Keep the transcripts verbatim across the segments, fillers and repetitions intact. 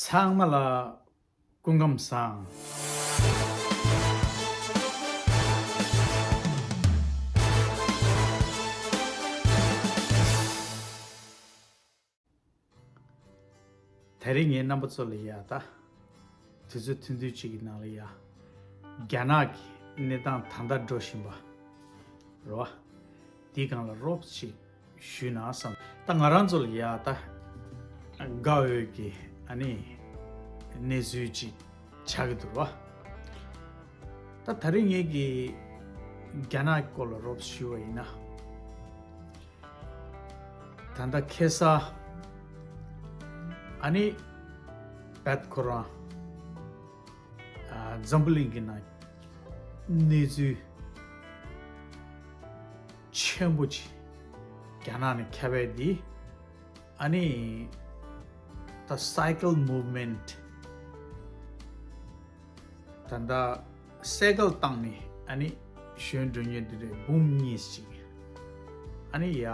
ཚང་མ་ལ་སྐུ་ཁམས་བཟང་། དེ་རིང་ངས་རྣམ་པ་ཚོ་ལ་ཡ་ད། དུས་ཚོད་ཐུང་ཐུང་ཅིག་གི་ནང་ལ་ཡ། རྒྱ་ནག་གི་གནས་སྟངས་ད་ལྟ་འགྲོ་བཞིན་པ། རེད་བ། དེའི་སྒང་ལ་རོབ་ཅིག་ཞུས་ན་བསམ། ད་ང་རང་ཚོ་ལ་ཡ་ད། དགའ་འོས་ཀྱི་ཨ་ནི། གནས་ཚུལ་ཅིག་ཆགས་ཀྱི་འདུག་བ། ད་དེ་རིང་ངེད་ཀྱི་རྒྱ་ནག་གི་སྐོར་ལ་རོབ་ཞུས་པ་ཡིན་ན། ད་ལྟ་ཁ་སང་ཨ་ནི་བེད་ཁོ་རང་ཨ་འཛམ་བུ་གླིང་གི་ནང་གནས་ཚུལ་ཆེན་པོ་ཅིག་རྒྱ་ནག་ནས་ཁྱབ་པ་འདི་ཨ་ནི་ད་སའི་ཀལ་མུབ་མེན་ཊི། ད་ལྟ་སའི་ཀལ་བཏང་ནས་ཨ་ནི་གཞོན་འགྲོ་མཁན་དེ་འདྲས་འབུམ་གཉིས་ཤིག་ཨ་ནི་ཡ།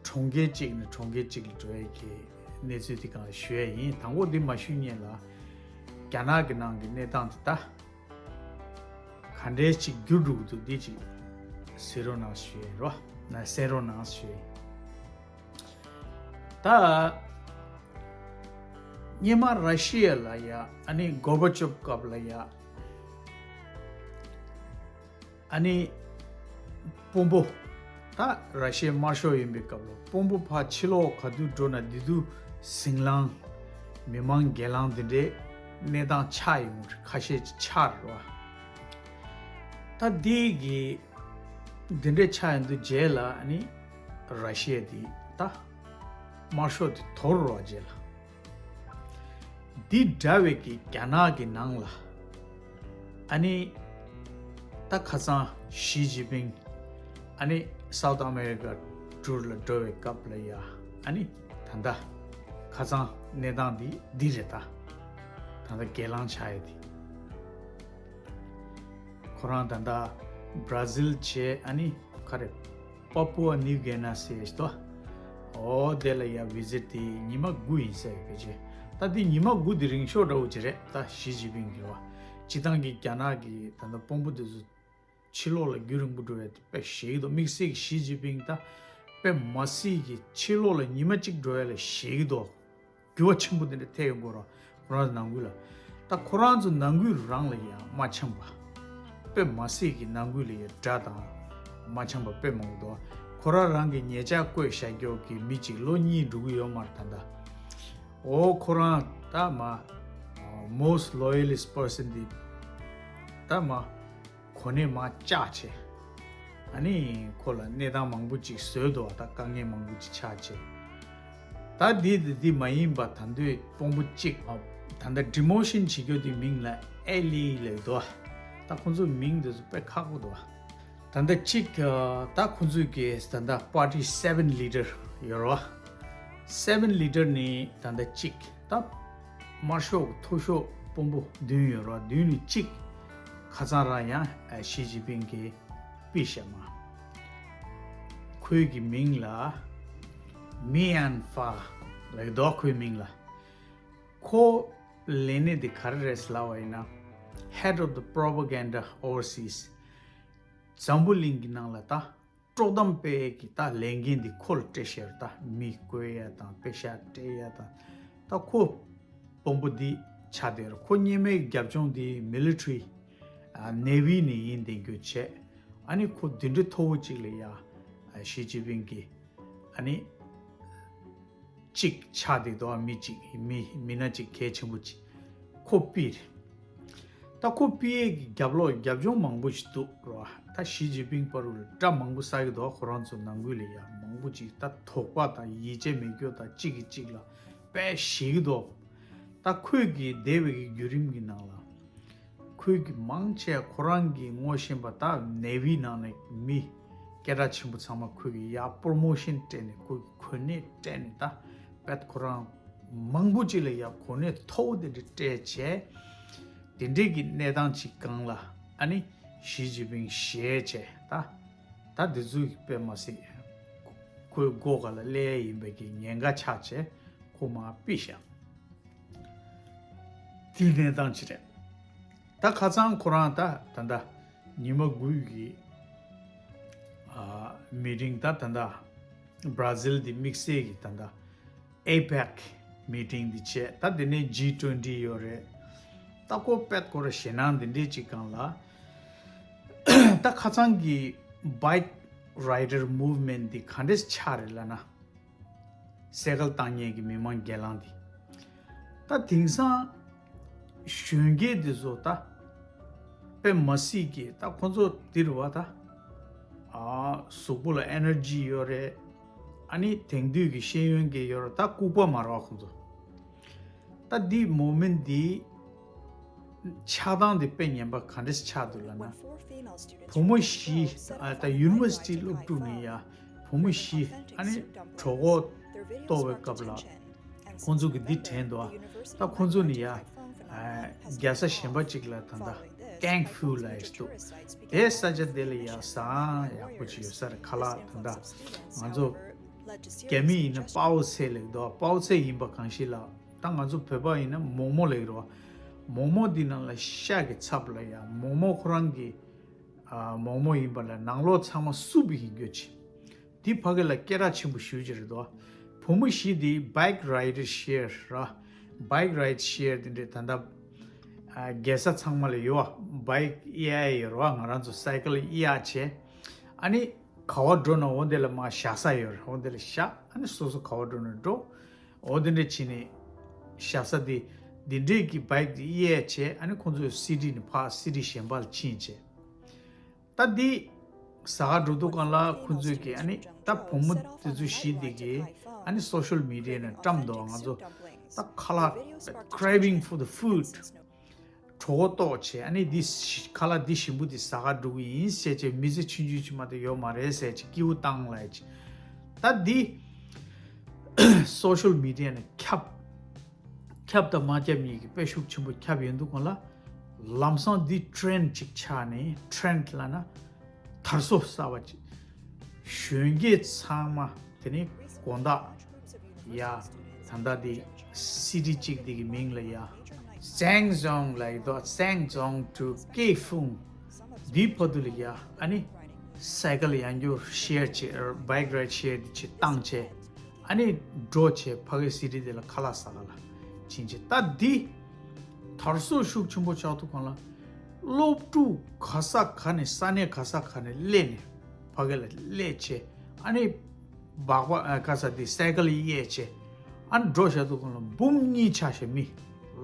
གྲོང་ཁྱེར་གཅིག་ནས་གྲོང་ཁྱེར་གཅིག་ལ་འགྲོ་ཡས་ཀྱི་གནས་ཚུལ་དེ་གང་ལ་ཞུ་ཡས་ཡིན། དང་པོ་འདི་མ་ཞུ་སྔོན་ལ་རྒྱ་ནག་གི་ནང་གི་གནས་སྟངས་དེ་ད་ག་འདྲས་ཅིག་འགྱུར་འགྲོ་གི་འདུག་འདི་ཅིག་གཟིགས་རོགས་གནང་ཞུ་ཡས་རོ། ན་གསན་རོགས་གནང་ཞུ་ཡས། ད་སྔོན་མ་ར་ཤི་ཡ་ལ་ཡ་ཨ་ནི་གོར་བ་ཅོབ་སྐབས་ལ་ཡ། ཨ་ནི་དཔོན་པོ་ད་ར་ཤི་ཡའི་དམར་ཤོག་ཡིན་པའི་སྐབས་ལ་དཔོན་པོ་ཕར་ཕྱི་ལོགས་ག་དུས་འགྲོ་ན་དེ་དུས་ཟིང་ལངས། མི་མང་སྒེར་ལངས་དེ་འདྲའི་གནས་སྟངས་ཆགས་ཡོང་གི་རེད། ཁ་ཤས་ཅིག་ཆགས་རེད་བ། ད་དེ་གི་དེ་འདྲའི་ཆགས་ཡོང་དུས་རྗེས་ལ་ཨ་ནི་ར་ཤི་ཡ་དེ་ད་དམར་ཤོག་དེ་དོར་རེད་བ་རྗེས་ལ། འདི་འདྲ་བའི་གི་རྒྱ་ནག་གི་ནང་ལ་ཨ་ནི་ད་ཁ་སང་ཞི་ཅིན་ཕིང་ཨ་ནི་སའུ་ཐི་ཨ་མེ་རི་ཀ་ཊུར་ལ་འགྲོ་བའི་སྐབས་ལ་ཡ་ཨ་ནི་ད་ལྟ་ཁ་སང་གནས་སྟངས་འདི་འདི་རེད། ད་ད་ལྟ་སྒེར་ལངས་ཆགས་ཡོད་དེ། ཁོ་རང་ད་ལྟ་བྷ་ར་ཟིལ་བྱས་ཨ་ནི་ག་རེ། པ་པུ་ཨ་ནིའུ་གྷི་ནི་ཟེར་ཡས་ཤིག་འདུག་ཨོ་དེ་ལ་ཡ་བི་ཟིཊ་དེ་ཉི་མ་དགུ་ཡིན་ཟེར་ཕལ་ཆེར། ད་དེ་ཉི་མ་དགུ་དེ་རིང་ཤོས་འདྲ་བོ་ཅིག་རེད། ད་ཞི་ཅིན་ཕིང་གི་བ། སྤྱི་བཏང་གི་རྒྱ་ནག་གི་ད་ལྟ་དཔོན་པོ་དེ་ཚོ་ཕྱི་ལོགས་ལ་རྒྱུན་རིང་པོ་འགྲོ་ཡ་དེ་དཔེ་ཞེད་ཀྱི་འདུག་དམིགས་བསལ་གྱི་ཞི་ཅིན་ཕིང་ད་དཔེ་མ་སྲིད་ཀྱི་ཕྱི་ལོགས་ལ་ཉི་མ་གཅིག་འགྲོ་ཡ་ལ་ཞེད་ཀྱི་འདུག་འགྱུར་བ་ཆེན་པོ་དེ་འདྲ་ཐེབས་ཡོང་གི་རེད། ཁོ་རང་ནང་ཁུལ་ལ། ད་ཁོ་རང་ཚོ་ནང་ཁུལ་རང་ལ་ཡང་མ་འཆམ་པ། དཔེ་མ་སྲིད་ཀྱི་ནང་ཁུལ་ལ་ཡང་དགྲ་དང་མ་འཆམ་པ་དཔེ་མང་པོ་འདུག་ཁོ་རང་རང་གི་ཉེ་ཆར་བསྐོས་བཞག་རྒྱུ་གི་མི་གཅིག་ལོ་གཉིས་འགྲོ་གི་ཡོད་མ་རེད་ད་ལྟ། འོ་ཁོ་རང་ད་མ། most loyalist person དེ་ད་མ། གོ་གནས་མར་བཅག་བྱས། ཨ་ནི་ཁོ་ལ་གནས་སྟངས་མང་པོ་ཅིག་བཟོས་འདུག་ད་དཀའ་ངལ་མང་པོ་ཅིག་ཆགས་བྱས། ད་འདི་དེ་འདི་མ་ཡིན་པ་ད་འདོད་དཔོན་པོ་གཅིག་ཨ། ད་ལྟ་ཌི་མོ་ཤན་བྱེད་རྒྱུ་དེ་མིང་ལ་ཨེ་ལི་ལབ་འདུག་ད་ཁོ་ཚོ་མིང་དེ་ཚོ་དཔེ་ཁག་པོ་འདུག་ད་ལྟ་གཅིག་ད་ཁོ་ཚོའི་གི་ད་ལྟ་པར་ཊི་སེ་བེན་ལི་ཌར་ཡོད་རེད་བ། སེ་བེན་ལི་ཌར་ནི་ད་ལྟ་གཅིག་ད་དམར་ཤོག་གི་མཐོ་ཤོས་དཔོན་པོ་བདུན་ཡོད་རེད་བ། བདུན་ནི་གཅིག་ཁ་སང་རང་ཡང་ཞི་ཅིན་ཕིང་གིས་པི་ཤ་མ། ཁོའི་གི་མིང་ལ་མི་ཨན་ཧྥ་ལབ་འདུག་ཁོའི་མིང་ལ། ཁོ་ལས་གནས་དེ་ག་རེ་རེད་ལབ་པ་ཡིན་ན། Head of the Propaganda Overseas། འཛམ་བུ་གླིང་གི་ནང་ལ་ད་དཀྲོག་གཏམ་སྤེལ་གི་ད་ལས་འགན་དེ་ཁོ་ལ་སྤྲད་ཤེར། ད་མི་བསྐོས་ཡ་དང་པེ་ཤག་སྤྲད་ཡ་དང་། ད་ཁོ་དཔོན་པོ་འདི་ཆགས་བསྡད་རེད། ཁོ་སྔོན་མའི་རྒྱབ་ལྗོངས་འདི་མི་ལི་ཊ་རི་ནེ་ཝི་ནས་ཡིན་བསྡད་རྒྱུ་བྱས། ཨ་ནི་ཁོ་འདི་འདྲའི་མཐོ་བོ་ཅིག་ལ་ཡ་ཞི་ཅིན་ཕིང་གིས་ཨ་ནི་གཅིག་ཆགས་བསྡད་འདུག་མི་གཅིག་མི་མི་སྣ་གཅིག་གལ་ཆེན་པོ་གཅིག་ཁོ་པི་རེད། ད་ཁོ་པི་ཡས་ཀྱི་རྒྱབ་ལོགས་རྒྱབ་ལྗོངས་མང་པོ་ཞིག་འདུག་རོ། ད་ཞི་ཅིན་ཕིང་བར་དུ་དགྲ་མང་པོ་བསགས་ཀྱི་འདུག་ཁོ་རང་ཚོ་ནང་ཁུལ་ལ་ཡ་མང་པོ་ཅིག་ད་དོགས་པ་དང་ཡིད་ཆེས་མེད་རྒྱུ་དང་གཅིག་གིས་གཅིག་ལ་དཔེ་ཞེད་ཀྱི་འདུག་ད་ཁོས་ཀྱི་འདས་པའི་གི་བརྒྱུད་རིམ་གྱི་ནང་ལ། ཁོས་ཀྱི་མང་ཆེ་ཁོ་རང་གི་ངོ་ཤེས་པ་ད་ནེ་ཝི་ནང་ནས་མི་སྐད་གྲགས་ཆེན་པོ་ཚང་མ་ཁོས་ཀྱི་ཡ་པོ་རོ་མོ་ཤན་སྤྲད་ནས་ཁོས་ཀྱི་གོ་གནས་སྤྲད་ནས་ད་དཔེ་ཁོ་རང་མང་པོ་ཅིག་ལ་ཡ་གོ་གནས་མཐོ་བོ་དེ་འདྲ་སྤྲད་བྱས། དེ་འདྲས་ཀྱི་གནས་སྟངས་ཅིག་སྒང་ལ་ཨ་ནི་ཞི་ཅིན་ཕིང་ཞེད་བྱས་ད་ད་དེ་ཚོ་དཔེ་མ་སྲིད་ཁོའི་མགོ་སྒང་ལ་སླེབས་ཡ་ཡིན་པའི་གི་ཉེན་ཁ་ཆགས་བྱས་ཁོ་མར་པི་ཤ། དེའི་གནས་སྟངས་ཅིག་རེད། ད་ཁ་སང་ཁོ་རང་ད་ད་ད་ཉི་མ་དགུ་གི་ཨ་མི་ཊིང་ད་ད་ད་བྷ་ར་ཟིལ་འདི་དམིགས་བསལ་གྱི་ད་ད་ཨེ་པེག་མི་ཊིང་འདི་བྱས། ད་དེ་ནས་ཇི་ཊུ་ཝེན་ཊི་ཡོད་རེད། ད་ཁོ་པད་ཁོ་ར་ཞེད་སྣང་འདི་འདྲས་ཅིག་སྒང་ལ། ད་ཁ་སང་གི་བྷའིཀ་རའི་ཌར་མུབ་མེན་ཊི་འདི་ག་འདྲས་ཆགས་རེད་ལབ་ན། སའི་ཀལ་བཏང་མཁན་གྱི་མི་མང་སྒེར་ལངས་འདི། ད་དེང་སང་གཞོན་སྐྱེས་འདི་ཚོ་ད་དཔེ་མ་སྲིད་ཀྱི་ད་ཁོ་ཚོ་འདི་རེད་བ། ད་ཨ་གཟུགས་པོ་ལ་ཨེ་ནར་ཇི་ཡོད་རེད། ཨ་ནི་དེང་དུས་ཀྱི་ཤེས་ཡོན་གྱི་ཡོད་རེད། ད་ལྐུགས་པ་མ་རེད་བ་ཁོ་ཚོ། ད་འདི་མུབ་མེན་ཊི་འདི་ཆགས་སྟངས་འདི་དཔེ་ངན་པ་ག་འདྲས་ཆགས་འདུག་ལབ་ན། བུ་མོ་བཞི་ཨ་ད་ཡུ་ནི་ཝར་སི་ཊི་སློབ་ཕྲུག་ནས་ཡ་བུ་མོ་བཞི་ཨ་ནི་གྲོད་ཁོག་ལྟོགས་པའི་སྐབས་ལ་ཁོང་ཚོ་གི་འདི་དྲན་འདུག་ཨ། ད་ཁོང་ཚོ་ནས་ཡ་ཨ་རྒྱལ་ས་གཞན་པ་ཅིག་ལ་ད་ད་ཀེང་ཧྥུ་ལབ་ཡས་འདུག་དེ་ས་ཆ་དེ་ལ་ཡ་ཟ་ཡག་པོ་ཅིག་ཡོད་ས་རེད། ཁ་ལག་ད་ད་ང་ཚོ་རྒྱ་མི་ཡིན་ན་པའོ་ཚེ་ལབ་འདུག་ཨ། པའོ་ཚེ་ཡིན་པ་གང་ཞིག་ལ། ད་ང་ཚོ་བོད་པ་ཡིན་ན་མོག་མོག་ལབ་ཀྱི་རེད་བ། མོག་མོག་འདི་ནང་ལ་ཤ་གི་ཚབ་ལ་ཡ་མོག་མོག་ཁོ་རང་གི་ཨ་མོག་མོག་ཡིན་པ་ལ་ནང་ལོགས་ཚང་མ་སུབ་ཡིན་རྒྱུ་ཅིག་འདི་ཕ་གི་ལ་སྐད་གྲགས་ཆེན་པོ་ཞེ་ཅིག་རེད་དོ། བུ་མོ་བཞི་འདི་བྷའིཀ་རའི་ཌར་ཤེར་ར། བྷའིཀ་རའི་ཌར་ཤེར་འདི་འདྲས་ད་ལྟ་ཨ་རྒྱལ་ས་ཚང་མ་ལ་ཡོད་བ། བྷའིཀ་གཡར་ཡས་ཡོད་རེད་བ། ང་རང་ཚོ་སའི་ཀལ་གཡར་བྱས། ཨ་ནི་ག་བ་འགྲོ་ན་འོ་འདི་ལ་མར་བཞག་ས་ཡོད་རེད། འོ་འདི་ལ་བཞག་ཨ་ནི་སོ་སོ་ག་བ་འགྲོ་ན་འགྲོ། འོ་འདི་འདྲས་བྱས་ནས་བཞག་ས་འདི་འདི་འདྲས་ཀྱི་བྷའིཀ་འདི་གཡར་བྱས། ཨ་ནི་ཁོང་ཚོ་སི་ཊི་ནས་ཕར་སི་ཊི་གཞན་པ་ལ་ཕྱིན་བྱས། ད་འདི་ཟ་ག་འགྲོ་དུས་སྒང་ལ་ཁོང་ཚོས་ཀྱིས་ཨ་ནི་ད་བུ་མོ་དེ་ཚོ་བཞི་འདི་གིས་ཨ་ནི་སོ་ཤལ་མི་ཌི་ཡ་ནས་བཀྲམ་འདུག་ང་ཚོ་ད་ཁ་ལག་craving for the food། གྲོད་ཁོག་ལྟོགས་བྱས། ཨ་ནི་འདི་ཁ་ལག་འདི་ཞིམ་པོ་འདི་ཟ་ག་འགྲོ་གི་ཡིན་ཟེར་བྱས། མི་ཚེ་ཆུང་ཆུང་ཅིག་མ་གཏོགས་ཡོད་མ་རེད་ཟེར་བྱས་སྐྱིད་པོ་བཏང་ལབ་བྱས། ད་འདི་སོ་ཤལ་མི་ཌི་ཡ་ནས་ཁྱབ། ཁྱབ་དང་མ་ཁྱབ་གཉིས་ཀྱི་དཔེ་ཤུགས་ཆེན་པོ་ཁྱབ་ཡོང་དུས་སྒང་ལ། ལམ་སང་འདི་ཊྲེན་ཌི་ཅིག་ཆགས་ནས། ཊྲེན་ཌི་ལབ་ན་དར་སོ་གསར་པ་ཅིག་གཞོན་སྐྱེས་ཚང་མ་དེ་ནི་དགོང་དག་ཡ་ད་ལྟ་འདི་སི་ཊི་གཅིག་འདི་གི་མིང་ལ་ཡ་Shenzhen ལབ་ཡོད་དོ། Shenzhen to Kaifeng འདིའི་བར་དུ་ལ་ཡ་ཨ་ནི་སའི་ཀལ་ཡང་བསྐྱར་ཤེར་བྱས། བྷའིཀ་རའི་ཌར་ཤེར་འདི་བྱས་བཏང་བྱས། ཨ་ནི་འགྲོ་བྱས་ཕ་གི་སི་ཊི་དེ་ལ་ཁ་ལག་ཟ་ག་ལ་ཕྱིན་བྱས། ད་འདི་དར་སོ་ཤུགས་ཆེན་པོ་ཆགས་དུས་སྒང་ལ། སློབ་ཕྲུག་ག་ས་ག་ནས་ས་གནས་ག་ས་ག་ནས་སླེབས་ནས་ཕ་གི་ལ་སླེབས་བྱས། ཨ་ནི་སྦག་སྦག་ཨ་ག་ས་དེ་སའི་ཀལ་གཡར་བྱས། ཨ་ནི་འགྲོ་བཞག་དུས་སྒང་ལ་འབུམ་གཉིས་ཆགས་བྱས། མི་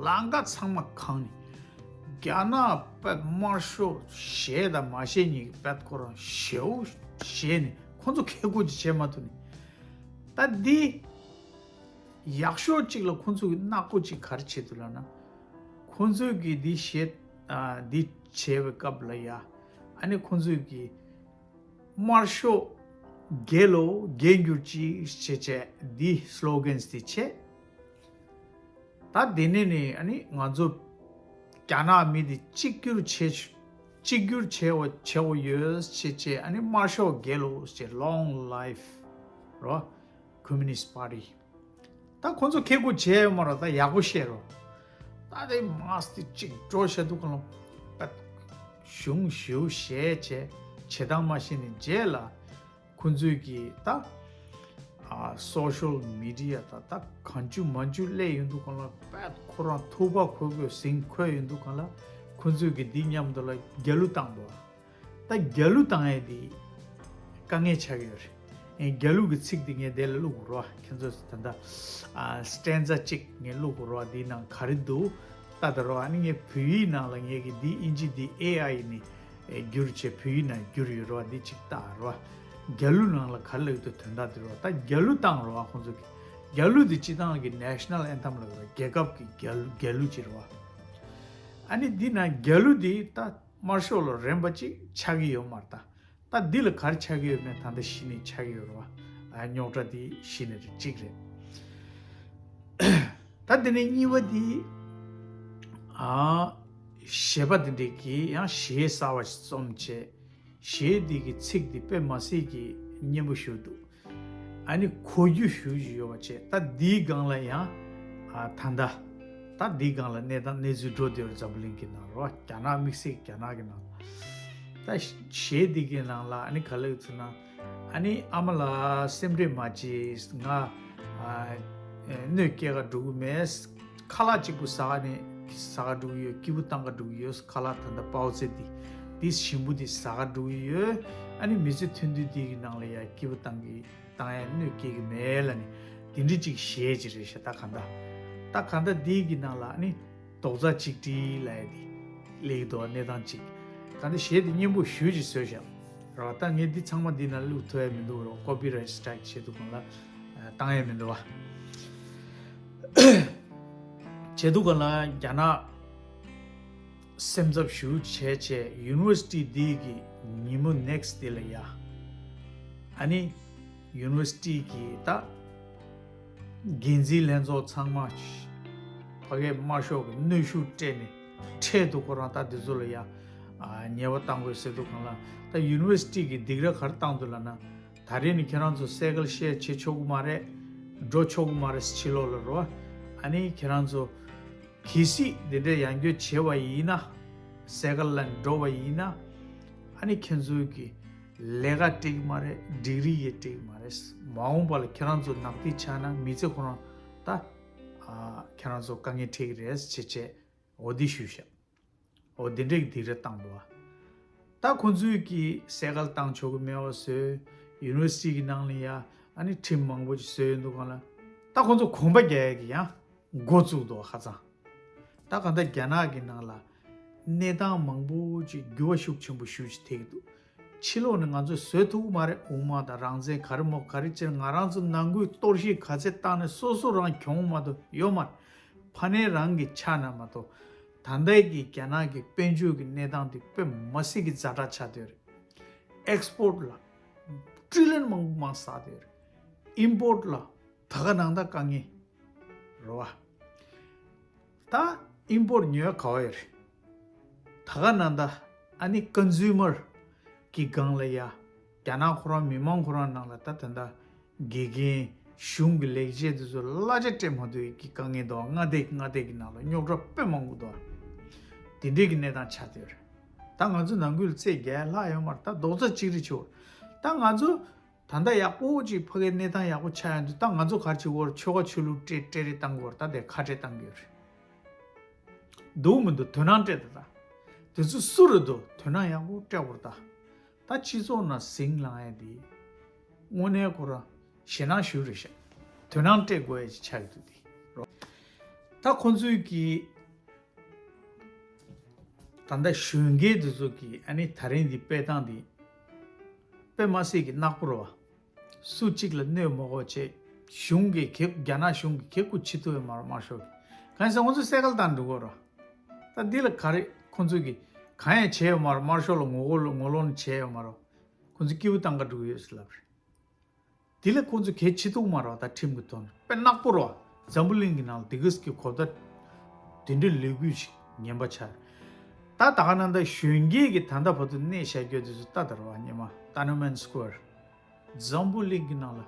ལམ་ཁ་ཚང་མ་གང་ནས། རྒྱ་ནག་པ་དམར་ཤོག་ཞེད་དང་མ་ཞེད་གཉིས་ཀྱི་པད་ཁོ་རང་ཞེའུ་ཞེད་ནས་ཁོ་ཚོ་ཁེ་ཁོ་ཅིག་བྱེད་མ་ཐུབ་ནས། ད་འདི་ཡག་ཤོས་གཅིག་ལ་ཁོ་ཚོ་གི་སྣ་ཁོ་གཅིག་ག་རེ་བྱེད་ཐུབ་ལབ་ན། ཁོ་ཚོས་ཀྱི་འདི་བཤད་ཨ་འདི་བྱས་པའི་སྐབས་ལ་ཡ། ཨ་ནི་ཁོ་ཚོས་ཀྱི་དམར་ཤོག་རྒྱལ་ལོ་རྒྱལ་འགྱུར་ཅིག་བྱས་བྱས་འདི་སི་ལོ་གན་འདི་བྱས། ད་དེ་ནས་ནི་ཨ་ནི་ང་ཚོ་རྒྱ་ནག་མི་འདི་གཅིག་གྱུར་བྱེད་གཅིག་གྱུར་བྱེད་འོ་བྱེད་འོ་ཡོད་བྱས་བྱས། ཨ་ནི་དམར་ཤོག་རྒྱལ་ལོ་ཟེར། Long life རོ། Communist Party། ད་ཁོ་ཚོ་ཁེ་ཁོ་བྱས་ཡོད་མ་རེད། ད་ཡག་པོ་བཤད་རོ། ད་དེ་མ་སྟེ་གཅིག་འགྲོ་བཤད་དུས་སྒང་ལ་པད་གཞུང་ཞེའུ་ཞེད་བྱས་བྱེད་སྟངས་མ་ཤེས་ནས་རྗེས་ལ། ཁོ་ཚོས་ཀྱིས་ད་ཨ་སོ་ཤལ་མི་ཌི་ཡ་ད་ད་གང་བྱུང་མང་བྱུང་སླེབས་ཡོང་དུས་སྒང་ལ། པད་ཁོ་རང་ཐུག་པ་ཁོལ་ཁོལ་ཟིང་ཁོལ་ཡོང་དུས་སྒང་ལ། ཁོ་ཚོས་ཀྱིས་འདི་མཉམ་དུ་ལ་རྒྱལ་གླུ་བཏང་འདུག་ད་རྒྱལ་གླུ་བཏང་ཡས་འདི་དཀའ་ངལ་ཆགས་ཀྱི་ཡོད་རེད། ཨེ་རྒྱལ་གླུ་གི་ཚིག་འདི་ངས་དེ་ལ་བླུག་དགོས་རེད་བ། ཁྱེད་ཚོས་ད་ལྟ་ཨ་སི་ཊེན་ཛ་གཅིག་ངས་བླུག་དགོས་རེད་བ། འདིའི་ནང་ག་རེ་འདུག་ལྟ་དང་རོགས། ཨ་ནི་ངས་བོད་ཡིག་ནང་ལ་ངས་ཀྱིས་འདི་ཨིན་ཇི་འདི་ཨེ་ཨའི་ནས་ཨེ་བསྒྱུར་བྱས་བོད་ཡིག་ནང་བསྒྱུར་ཡོད་རེད་བ། འདི་གཅིག་ལྟ་རོགས། རྒྱལ་གླུ་ནང་ལ་ག་རེ་ལབ་ཀྱི་འདུག་དོན་དག་འདི་རེད་བ། ད་རྒྱལ་གླུ་བཏང་རོགས། ཁོང་ཚོ་གི་རྒྱལ་གླུ་འདི་སྤྱིར་བཏང་གི་ནེ་ཤ་ནལ་ཨེན་ཐམ་ལབ་ཀྱི་རེད་བ། རྒྱལ་ཁབ་ཀྱི་རྒྱལ་རྒྱལ་གླུ་ཅིག་རེད་བ། ཨ་ནི་འདི་ན་རྒྱལ་གླུ་འདི་ད་དམར་ཤོག་ལ་རན་པ་ཅིག་ཆགས་ཀྱི་ཡོད་མ་རེད་ད། ད་འདི་ལ་ག་རེ་ཆགས་ཀྱི་ཡོད་མེད་ད་ལྟ་གཞི་ནས་ཆགས་ཀྱི་ཡོད་རེད་བ། ཨ་རྙོག་དྲ་འདི་གཞི་ནས་རེད་གཅིག་རེད། ད་དེ་ནས་གཉིས་པ་འདི་ཨ་གཞས་པ་འདི་འདྲས་ཀྱིས་ཡང་གཞས་གསར་བ་ཞིག་རྩོམ་བྱས། གཞས་འདི་གི་ཚིག་འདི་དཔེ་མ་སྲིད་ཀྱི་སྙན་པོ་ཞིག་འདུག་ཨ་ནི་གོ་རྒྱུ་ཞེ་ཅིག་ཡོད་པ་བྱས། ད་འདིའི་སྒང་ལ་ཡང་ཨ་ད་ལྟ་ ད་འདིའི་སྒང་ལ་གནས་སྟངས་གནས་ཚུལ་འགྲོ་བསྡད་ཡོད་རེད། འཛམ་བུ་གླིང་གི་ནང་རོ། རྒྱ་ནག་དམིགས་བསལ་རྒྱ་ནག་གི་ནང་ད་གཞས་འདི་གི་ནང་ལ་ཨ་ནི་ག་ལབ་ཚུལ་ན། ཨ་ནི་ཨ་མ་ལགས་སེམས་ཁྲལ་མ་བྱེད། ང་ཨ་ཨེ་གནོད་སྐྱེལ་ག་འགྲོ་གི་མེད། ཁ་ལག་གཅིག་པུ་ཟ་ག་ནས་ཟ་ག་འགྲོ་གི་ཡོད། སྐྱིད་པོ་བཏང་ག་འགྲོ་གི་ཡོད། ཁ་ལག་ད་ལྟ་པའོ་ཙེ་འདི་འདི་ཞིམ་པོ་འདི་ཟ་ག་འགྲོ་གི་ཡོད། ཨ་ནི་མི་ཚེ་ཐུང་ཐུང་འདི་གི་ནང་ལ་ཡ་སྐྱིད་པོ་བཏང་གི་བཏང་ཡ་གནོད་སྐྱེལ་གི་མེད་ལབ་ནས་དེ་འདྲ་ཅིག་གཞས་ཅིག་རེད་ཤག་ད་ག་ད་ད་ག་ད་འདི་གི་ནང་ལ་ཨ་ནི་རྡོག་རྩ་གཅིག་སྒྲིལ་ལབ་ཡ་འདི་སླེབས་འདུག་གནས་སྟངས་ཅིག་ག་ད་གཞས་འདི་སྙན་པོ་ཞེ་ཅིག་བཟོས་ཤག་ར། ད་ངས་འདི་ཚང་མ་འདི་ནང་བླུགས་ཐུབ་ཡ་མི་འདུག་རོ། ཀོ་པི་རའེ་ཊི་སི་ཊེག་བྱེད་དུས་སྒང་ལ་བཏང་ཡ་མི་འདུག་བ། བྱེད་དུས་སྒང་ལ་རྒྱ་ནག་སེམས་འཚབ་ཞེ་པོ་བྱས་བྱས་ཡུ་ནི་ཝར་སི་ཊི་འདི་གི་ཉིན་མོ་ནེག་སི་ཌེ་ལ་ཡ། ཨ་ནི་ཡུ་ནི་ཝར་སི་ཊི་གི་ད་འགན་འཛིན་ལྷན་ཚོགས་ཚང་མ་ཕ་གིའི་དམར་ཤོག་གི་གནོན་ཤུགས་སྤྲད་ནས་ཁྲལ་དུ་ཁོ་རང་ད་འདི་ཚོ་ལ་ཡ་ཉེས་པ་བཏང་དགོས་ཟེར་དུས་སྒང་ལ། ད་ཡུ་ནི་ཝར་སི་ཊི་གི་སྡིགས་ར་ག་རེ་བཏང་འདུག་ལབ་ན། ད་རེས་ནི་ཁྱེད་རང་ཚོ་སའི་ཀལ་བཤད་བྱེད་ཆོག་གི་མ་རེད། འགྲོ་ཆོག་གི་མ་རེད། ཕྱི་ལོགས་ལ་རོ། ཨ་ནི་ཁྱེད་རང་ཚོ་གལ་སྲིད་འདི་འདྲའི་ཡང་སྐྱོད་བྱས་པ་ཡིན་ན། སའི་ཀལ་ལ་འགྲོ་བ་ཡིན་ན། ཨ་ནི་ཁྱེད་ཚོའི་གི་ལས་ཀ་འགྲིག་གི་མ་རེད། སྒྲིག་རིས་ཡེ་འགྲིག་གི་མ་རེད། མ་འོངས་པ་ལ་ཁྱེད་རང་ཚོ་ནག་ཐིག་ཆགས་ན་མི་ཚེ་ཁོ་རང་ད་ཨ་ཁྱེད་རང་ཚོ་དཀའ་ངལ་འཕྲད་ཀྱི་རེད་ཟེར་བྱས་འོ་འདི་ཞུས་ཤག་འོ་འདི་འདྲའི་གི་སྡིགས་ར་བཏང་འདུག་བ། ད་ཁོང་ཚོས་ཀྱིས་སའི་ཀལ་བཏང་ཆོག་གི་མེད་པ་བཟོས། ཡུ་ནི་ཝར་སི་ཊི་གི་ནང་ལ་ཡ་ཨ་ནི་ཁྲིམས་མང་པོ་ཞིག་བཟོས་ཡོད་འདུག་ག་ལ། ད་ཁོང་ཚོ་གོམ་པ་རྒྱག་ཡ་གི་ཡང་འགོ་བཙུགས་འདུག་ཧ་ཅང་། ད་ག་ད་རྒྱ་ནག་གི་ནང་ལ་གནས་སྟངས་མང་པོ་ཅིག་འགྱུར་བ་ཤུགས་ཆེན་པོ་ཞེ་ཅིག་ཐེབས་ཀྱི་འདུག་ཕྱི་ལོགས་ནས་ང་ཚོས་བཟོད་ཐུབ་ཀྱི་མ་རེད། དབུ་མ་དང་རང་བཙན་ག་རེ་མོ་ག་རེ་བྱས་ང་རང་ཚོ་ནང་ཁུལ་གཏོར་བཤིག་ག་ཚད་བཏང་ནས་སོ་སོ་རང་གྱོང་མ་གཏོགས་ཡོད་མ་རེད། ཕ་ནས་རང་གི་ཆ་ན་མ་གཏོགས་ད་ལྟའི་གི་རྒྱ་ནག་གི་དཔལ་འབྱོར་གི་གནས་སྟངས་དེ་དཔེ་མ་སྲིད་ཀྱི་ཛ་དྲག་ཆགས་བསྡད་ཡོད་རེད། ཨེག་སི་པོར་ཊི་ལ་ཊི་རི་ལི་ཡོན་མང་པོ་མར་ཟག་བསྡད་ཡོད་རེད། ཨིམ་པོར་ཊི་ལ་ད་ག་ནང་ད་དཀའ་ངལ་རེད་བ། ད་ཨིམ་པོར་ཊི་ཉོ་ག་བ་ཡོད་རེད། ད་ག་ནང་ད་ཨ་ནི་ཀོན་སུ་མར་གི་སྒང་ལ་ཡ། རྒྱ་ནག་ཁོ་རང་མི་མང་ཁོ་རང་ནང་ལ་ད་ད་ད་དགེ་རྒན་གཞུང་གི་ལས་བྱེད་དེ་ཚོ་གླ་ཆ་སྤྲད་མ་ཐུབ་ཀྱི་དཀའ་ངལ་འདུག་སྔ་ལྟས་སྔ་ལྟས་ཀྱི་ནང་ལ་རྙོག་དྲ་དཔེ་མང་པོ་འདུག་དེ་འདྲས་ཀྱི་གནས་སྟངས་ཆགས་བསྡད་ཡོད་རེད། ད་ང་ཚོ་ནང་ཁུལ་ལ་རྩེད་རྒྱག་ལྷག་ཡོད་མ་རེད། ད་རྡོག་རྩ་གཅིག་རེ་ཆོག་ད་ང་ཚོ་ད་ལྟ་ཡག་པོ་ཅིག་ཕ་གིའི་གནས་སྟངས་ཡག་པོ་ཆགས་ཡོང་དུས་ད་ང་ཚོ་ག་རེ་བྱེད་དགོས་རེད། ཆོལ་ཁ་ཆོས་ལུགས་སྤྲད་སྤྲད་རེས་བཏང་དགོས་རེད། ད་དེ་ཁ་བྲལ་བཏང་དགོས་རེད། འདུག་མི་འདུག་དོ་སྣང་སྤྲད་དང་། དེ་ཚོ་སུ་རེད་འདུག་དོ་སྣང་ཡག་པོ་སྤྲད་དགོས་རེད་ད། ད་སྤྱི་ཚོགས་ནང་ཟིང་ལངས་ཡ་དེ་དངོས་གནས་ཁོ་རང་ཞེད་སྣང་ཞེ་པོ་རེད་ཤག་དོ་སྣང་སྤྲད་དགོས་ཡ་ཅིག་ཆགས་ཡོད་འདུག་དེ་རོ། ད་ཁོང་ཚོས་ཀྱིས་ད་ལྟ་གཞོན་སྐྱེས་དེ་ཚོ་གིས་ཨ་ནི་ད་རིང་འདི་སྤེལ་སྟངས་འདི་དཔེ་མ་སྲིད་ཀྱི་ནག་པོ་རེད་བ། སུ་གཅིག་ལ་གནོད་མ་དགོས་བྱས། གཞུང་གིས་གེ་རྒྱ་ནག་གཞུང་གིས་གེ་ཁུ་བྱེད་ཐུབ་ཡོད་མ་རེད་དམར་ཤོག་གིས། གང་ཡིན་ཟེར་ཁོང་ཚོས་སེ་གལ་བཏང་འགྲོ་གི་རེད། ད་འདི་ལ་ག་རེ་ཁོང་ཚོས་ཀྱིས་གང་ཡང་བྱས་ཡོད་མ་རེད། དམར་ཤོག་ལ་ངོ་རྒོལ་ངོ་ལོག་ནི་བྱས་ཡོད་མ་རེད། ཁོང་ཚོས་སྐྱིད་པོ་བཏང་ག་འགྲོ་གི་ཡོད་ཟེར་ལབ་རེད། འདི་ལ་ཁོང་ཚོས་གེ་བྱེད་ཐུབ་མ་རེད་བ། ད་ཁྲིམས་ཀྱི་ཐོག་ནས་དཔེ་ནག་པོ་རེད་བ། འཛམ་བུ་གླིང་གི་ནང་ལ་འདི་གས་ཀྱི་གོ་བརྡ་དེ་འདྲའི་ལས་འགུལ་ཞིག་ངན་པ་ཆགས་རེད། ད་ད་ག་ནང་ད་གཞོན་སྐྱེས་ཀྱི་ད་ལྟ་བར་དུ་གནས་བཞག་རྒྱུ་དེ་ཚོ་ལྟ་དར་བ་སྔོན་མ་ཏཱ་ནན་མན་སི་ཀོ་ཝེར། འཛམ་བུ་གླིང་གི་ནང་ལ་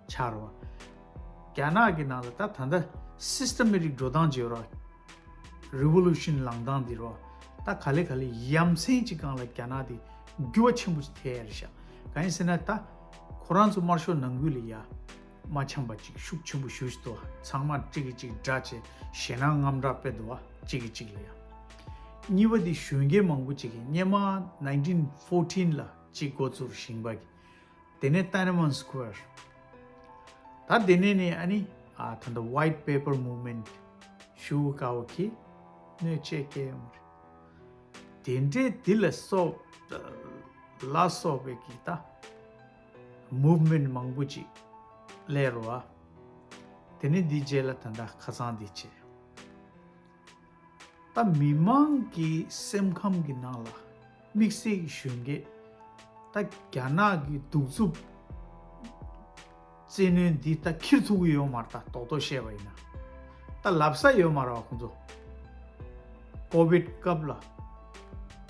ཆགས་རེད་བ། རྒྱ་ནག་གི་ནང་ལ་ད་ད་ལྟ་སི་སི་ཊེ་མེ་ཊིག་འགྲོ་སྟངས་ཅིག་ཡོད་རེད་བ། རི་ཝོ་ལུ་ཤན་ལངས་སྟངས་འདི་རེད་བ། ད་ག་ལེ་ག་ལེ་ཡ་མཚན་ཅིག་སྒང་ལ་རྒྱ་ནག་དེ་འགྱུར་བ་ཆེན་པོ་ཅིག་ཐེབས་ཡ་རེད་ཤག་གང་ཡིན་ཟེར་ན་ད་ཁོ་རང་ཚོ་དམར་ཤོག་ནང་ཁུལ་ལ་ཡ་མ་འཆམ་པ་ཅིག་ཤུགས་ཆེན་པོ་ཞེ་ཅིག་འདུག་ཚང་མ་གཅིག་གིས་གཅིག་དགྲ་བྱས་ཞེད་སྣང་དངངས་སྐྲག་དཔེ་འདུག་བ། གཅིག་གིས་གཅིག་ལ་ཡ། གཉིས་པ་དེ་གཞོན་སྐྱེས་མང་པོ་ཅིག་གིས་སྔོན་མ་ནའིན་ཊིན་ཕོར་ཊིན་ལ་གཅིག་འགོ་བཙུགས་ཞིང་པ་གིས། དེ་ནས་ཏཱ་ནན་མན་སི་ཀོ་ཝེར། ད་དེ་ནས་ནི་ཨ་ནི་ཨ་ད་ལྟ་White Paper Movement ཞུ་དཀའ་བ་གི་གནོད་བྱེད་སྐྱེལ་ཡོང་རེད། དེ་འདྲའི་དེ་ལ་སོགས་ལ་སོགས་པའི་གི་ད་མུབ་མེན་ཊི་མང་པོ་ཅིག་སླེབས་རེད་བ། དེ་ནས་འདི་རྗེས་ལ་ད་ལྟ་ཁ་སང་འདི་བྱས། ད་མི་མང་གི་སེམས་ཁམས་ཀྱི་ནང་ལ་དམིགས་བསལ་གྱི་གཞོན་སྐྱེས་ད་རྒྱ་ནག་གི་གདུག་རྩུབ་བཙན་གནོན་འདི་ད་འཁྱེར་ཐུབ་ཀྱི་ཡོད་མ་རེད། ད་རྡོག་རྡོག་བཤད་པ་ཡིན་ན་ད་ལབ་ས་ཡོད་མ་རེད་བ། ཁོང་ཚོ་ཀོ་བིད་སྐབས་ལ་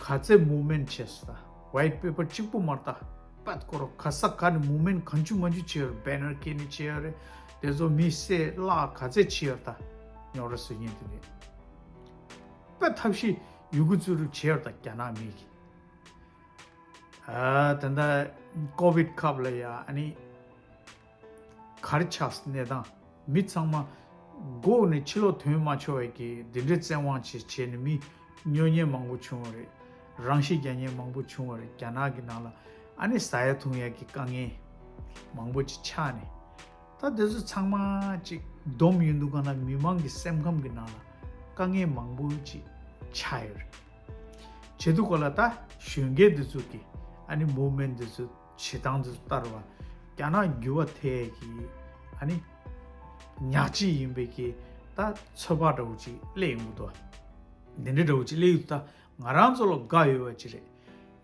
ག་ཚད་མུབ་མེན་ཊི་བྱས་སོང་། ད་ཝའིཊ་པེ་པར་གཅིག་པུ་མ་རེད། ད་པད་ཀོ་རོ་ག་ས་ག་ནས་མུབ་མེན་ཊི་གང་བྱུང་མང་བྱུང་བྱས་ཡོད་རེད། བེ་ནར་འཁྱེར་ནས་བྱས་ཡོད་རེད། དེ་ཚོ་མི་བསད་བརླག་ག་ཚད་བྱས་ཡོད་རེད། ད་ རྙོག་དྲ་བཟོ་མཁན་དེ་རེད། དཔེ་ཐབས་ཤེས་ཡོད་རྒུ་རྩལ་སྤྲུགས་བྱས་ཡོད་ད་རྒྱ་ནག་མི་གིས། ཨ་ད་ལྟ་ཀོ་བིད་སྐབས་ལ་ཡ་ཨ་ནི་ག་རེ་ཆགས་སོང་གནས་སྟངས། མི་ཚང་མ་སྒོ་ནས་ཕྱི་ལོགས་ཐོན་མ་ཆོག་པའི་གི་འདི་འདྲའི་བཙན་དབང་བྱས་བྱས་ནས་མི་སྨྱོ་ཉམས་མང་པོ་བྱུང་བ་རེད། རང་ཤི་རྒྱག་མཁན་མང་པོ་བྱུང་བ་རེད། རྒྱ་ནག་གི་ནང་ལ་ཨ་ནི་ཟ་ཡ་འཐུང་ཡ་གི་དཀའ་ངལ་མང་པོ་ཅིག་ཆགས་ནས། ད་དེ་ཚོ་ཚང་མ་ཅིག་སྡོམ་ཡོད་འདུག་ག་ན་མི་མང་གི་སེམས་ཁམས་ཀྱི་ནང་ལ་དཀའ་ངལ་མང་པོ་ཅིག་ཆགས་ཡོད་རེད། བྱེད་དུས་ག་ལ་ད་གཞོན་སྐྱེས་འདི་ཚོ་གི་ཨ་ནི་མུབ་མེན་འདི་ཚོ་བྱེད་སྟངས་འདི་ཚོ་ལྟར་བ་རྒྱ་ནག་འགྱུར་བ་ཐེབས་ཀྱི་ཨ་ནི་ཉག་གཅིག་ཡིན་པའི་གི་ད་ཚོད་དཔག་འདྲ་བོ་ཅིག་སླེབས་ཡོང་གི་འདུག་འདི་འདྲ་འདྲ་བོ་ཅིག་སླེབས་ཡོང་གི་འདུག་ད་ང་རང་ཚོ་ལ་དགའ་ཡོད་པ་ཅིག་རེད།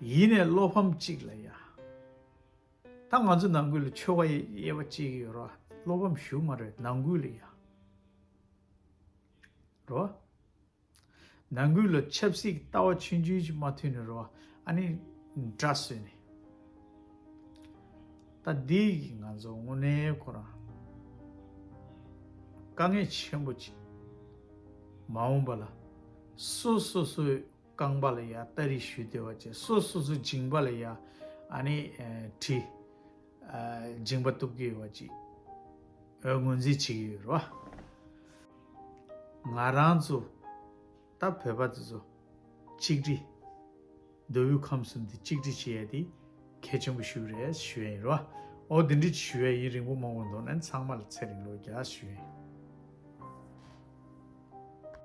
ཡིན་ནའི་བློ་ཕམ་གཅིག་ལ་ཡ། ད་ང་ཚོ་ནང་ཁུལ་ལ་ཆོལ་ཁ་དབྱེ་བ་གཅིག་ཡོད་རེད་བ། བློ་ཕམ་ཞུ་མ་རེད་ནང་ཁུལ་ལ་ཡ། རེད་བ། ནང་ཁུལ་ལ་ཆབ་སྲིད་ཀྱི་ལྟ་བ་ཆུང་ཆུང་ཅིག་མ་མཐུན་ནས་རེད་བ། ཨ་ནི་འདྲ་བཟོས་ནས། ད་འདི་ཡིས་ང་ཚོ་དངོས་གནས་ཁོ་རང་དཀའ་ངལ་ཆེན་པོ་ཅིག་མ་འོངས་པ་ལ་སོ་སོ་སོའི་རྐང་པ་ལ་ཡ་སྟ་རེ་གཞུས་བསྡད་པ་བྱས། སོ་སོ་སོ་མཇིང་པ་ལ་ཡ་ཨ་ནི་ཨ་གྲི་ཨ་མཇིང་པ་གཏུབ་ཀྱི་ཡོད་པ་ཅིག་ཨ་ངོས་འཛིན་བྱེད་ཀྱི་ཡོད་རེད་བ། ང་རང་ཚོ་ད་བོད་པ་དེ་ཚོ་གཅིག་སྒྲིལ། མདོ་དབུས་ཁམས་གསུམ་དེ་གཅིག་སྒྲིལ་བྱེད་ཡ་དེ་གལ་ཆེན་པོ་ཞིག་རེད་ཞུ་ཡ་ཡིན་རེད་བ། ཨོ་དེ་འདྲ་ཞུ་ཡ་ཡིན། རིང་པོ་མང་པོ་འདུག་ན་ཚང་མ་ལ་ཚེ་རིང་ལོ་བརྒྱ་ཞུ་ཡ་ཡིན།